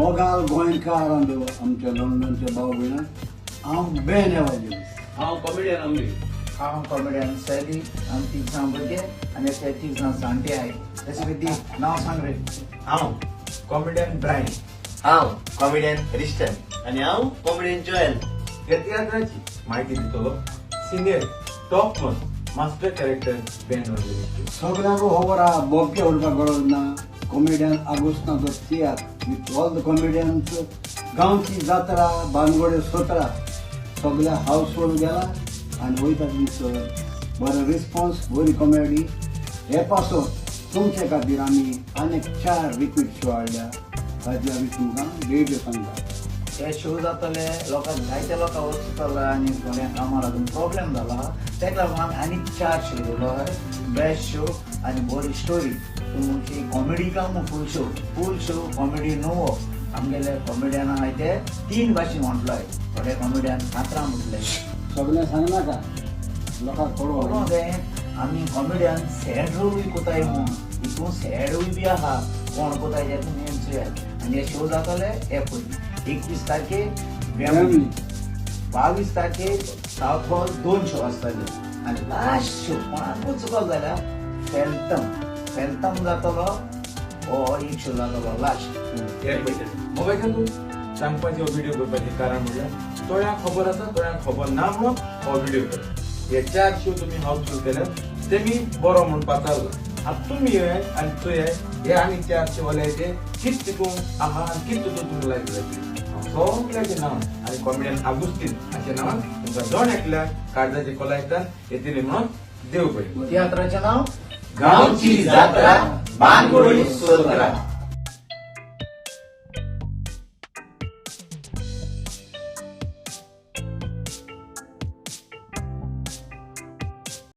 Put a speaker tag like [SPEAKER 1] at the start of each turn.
[SPEAKER 1] मोगाल गोंयकार आमच्या लंडनच्या भाव भयणां, हांव बेन एवाजेलीस.
[SPEAKER 2] हांव कॉमेडियन आमली.
[SPEAKER 3] हांव कॉमेडियन सैली. आमी तीग जाण भुरगे आनी ते तीग जाण जाणटे आहाय. तशें ती नांव सांग रे.
[SPEAKER 4] हांव कॉमेडियन ब्रायन.
[SPEAKER 5] हांव कॉमेडियन रिस्टन.
[SPEAKER 6] आनी हांव कॉमेडियन जोएल.
[SPEAKER 4] ह्या तियात्राची म्हायती दितलो senior top most master character Ben Evangelist.
[SPEAKER 1] सगळ्यांक खबर आहा, बोबके उरपाक गरज ना. कॉमेडियन आगोस्ताचो tiatr with all the comedians, गांवची जात्रा बानगोडे सतरा, सगळ्या हाऊस फूल गेला आनी वयता थंयसर बरो रिस्पॉन्स, बरी कॉमेडी. हे पासत तुमचे खातीर आमी आनीक चार रिपीट शो हाडल्या. ताजे आमी तुमकां डेट सांगता.
[SPEAKER 3] हे शो जातले लोकांक, जायते लोकांक वचतले आनी थोड्या कामां लागून प्रॉब्लेम जाला. तेका लागून आमी आनी चार शो दवरलो. बेस्ट शो आनी बरी स्टोरी तुमची. कॉमेडी काम full show, full show comedy न्हू. आमगेले कॉमेडियन आहाय ते तीन भाशेन म्हटलोय. थोडे कॉमेडियन कातरां म्हटले.
[SPEAKER 1] सगळें सांगनाका, लोकांक
[SPEAKER 3] कोण
[SPEAKER 1] कळो.
[SPEAKER 3] तें आमी कॉमेडियन सॅड रोलूय कोताय म्हूण हितून सॅडूय बी आहा. कोण कोताय ते तुमी चोयात. आनी हे शो जातले हे पयली 21 तारखेक वेंबली, 22 तारखेक सावथ हॉल दोन शो आसतले आनी लास्ट शो कोणाकूच चुकत जाल्यार फेल्तम, फेल्तम जातलो. हो एक शो जातलो लास्ट.
[SPEAKER 4] एक मिनट, मोबायलान तूं सांगपाचें, हो व्हिडिओ करपाचें कारण म्हणल्यार थोड्यांक खबर आसा, थोड्यांक खबर ना म्हणून हो व्हिडिओ कर. हे चार शो तुमी हाऊसफूल केले ते मी बरो म्हूण पाचारला. आतां तुमी हे आनी चोयाय, हे आनी चार शो वाल्याचे कित तितून आहा आनी कित तितून तुमकां लायक जातली. हांव सगळ्याचें नांव आनी कॉमेडियन आगुस्तीन हाच्या नांवान तुमकां जण एकल्याक काळजाचे कोलायतान येतली म्हणून देव पळय.
[SPEAKER 3] तियात्राचें नांव
[SPEAKER 5] गांवची जात्रा बानगोडी सोत्रा.